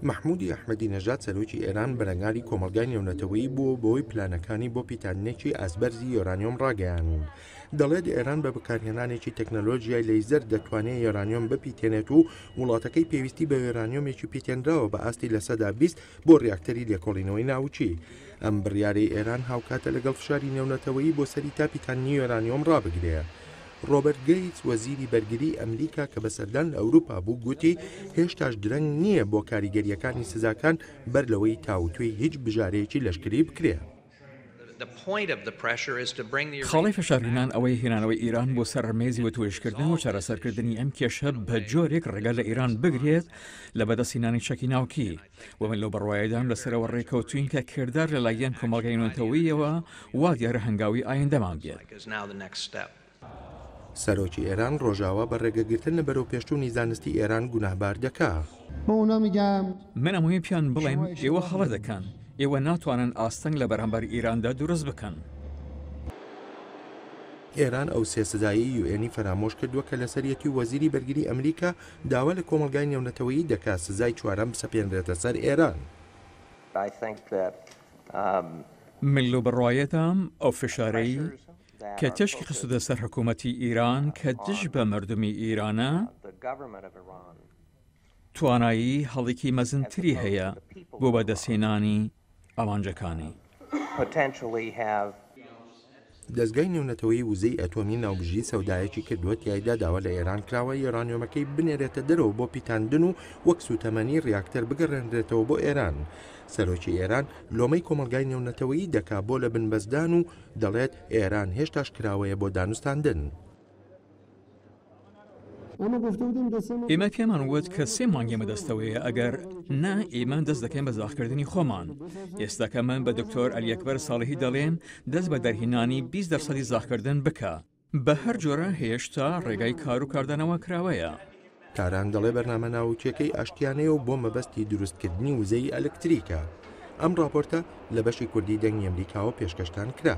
مەحموودی ئەحمەدی نەژاد سەرۆکی ئێران بەرەنگاری کۆمەڵگای نێونەتەوەیی بووە بەوەی پلانەکانی بۆ پیتاندنێکی ئاستبەرزی یۆرانیۆم ڕاگەیاند. دەڵێت ئێران بە بەکارهێنانێکی تەکنەلۆژیای لەیزەر دەتوانێت یۆرانیۆم بپیتێنێت و وڵاتەکەی پێویستی بە یۆرانیۆمێکی پیتێنراوە بە ئاستی 20% بۆ ڕیاکتەری لێکۆڵینەوەی ناوکی. ئەم بڕیارەی ئێران هاوکاتە لەگەڵ فشاری نێونەتەوەیی بۆ سەری تا پیتاندنی یۆرانیۆم ڕابگرێ. ڕۆبەرت گەیتس وەزیری بەرگری ئەمریکا کە بە سەردان لە ئەوروپا بوو گوتی هێشتاش درەنگ نییە بۆ کاریگەرییەکانی سزاکان بەر لەوەی تاوتوێی هیچ بژارەیەکی لەشکری بکرێ. خاڵی فشارهێنان ئەوەیە هێنانەوەی ئیران بۆ سەر مێزی وتوێژکردن و چارەسەرکردنی ئەم کێشە بە جۆرێک ڕێگە لە ئیران بگرێت لە بەدەستهێنانی چەکی ناوکی و من لەو بڕوایەدام لەسەرەوە ڕێکەوتوین کە کردار لەلایەن کۆمەڵگای نێونەتەوەییەوە وا دیارە هەنگاوی ئایندەمان بێت. سەرۆکی ئێران ڕۆژاوا بە ڕێگەگرتن لە بەرەوپێشچوونی زانستی ئێران گوناهبار دەکا. من ئەمەوێ پێیان بڵێم ئێوە هەڵە دەکەن، ئێوە ناتوانن ئاستەنگ لە بەرامبەر ئیراندا دروست بکەن. ئێران ئەو سێ سزایەی یوئێنی فەرامۆش کردووە کە لەسەریەتی و وەزیری بەرگری ئەمریکا داوا لە کۆمەڵگای نێونەتەوەیی دەکا سزای چوارەم بسەپێنرێتە سەر ئێران. من لەو بڕوایەدام ئەو فشارەی کە تیشکی خستووتە سەر حکوومەتی ئیران کە دژ بە مەردمی ئیرانە، توانایی هەڵێکی مەزنتری هەیە بۆ بەدەستهێنانی ئامانجەکانی. دەزگای نێونەتەوەیی وزەی ئەتۆمی ناوبژی سەودایەکی کردووە تیایدا داوا لە ئێران کراوە یۆرانیۆمەکەی بنێرێتە دەرەوە بۆ پیتاندن و وەک سووتەمەنی ڕیاکتەر بگەڕێنرێتەوە بۆ ئێران. سەرۆکی ئێران لۆمەی کۆمەڵگای نێونەتەوەیی دەکا بۆ لە بنبەستدان و دەڵێت ئێران هێشتاش کراوەیە بۆ دانوستاندن. ئێمە پێمان وت کە سێ مانگی بەدەستەوەیە ئەگەر نا ئێمە دەست دەکەین بە زاخکردنی خۆمان. ئێستاکە من بە دکتۆر عەلیئەکبەر ساڵحی دەڵێم دەست بە دەرهێنانی 20 دەرسەدی زاخکردن بکە. بە هەر جۆرە هێشتا ڕێگای کار و کاردانەوە کراوەیە. تاران دەڵێ بەرنامە ناوکیەکەی ئاشتیانەیە و بۆ مەبەستی دروستکردنی وزەی ئەلکتریکە. ئەم ڕاپۆرتە لە بەشی کوردی دەنگی ئەمریکاوە پێشکەشتان کرا.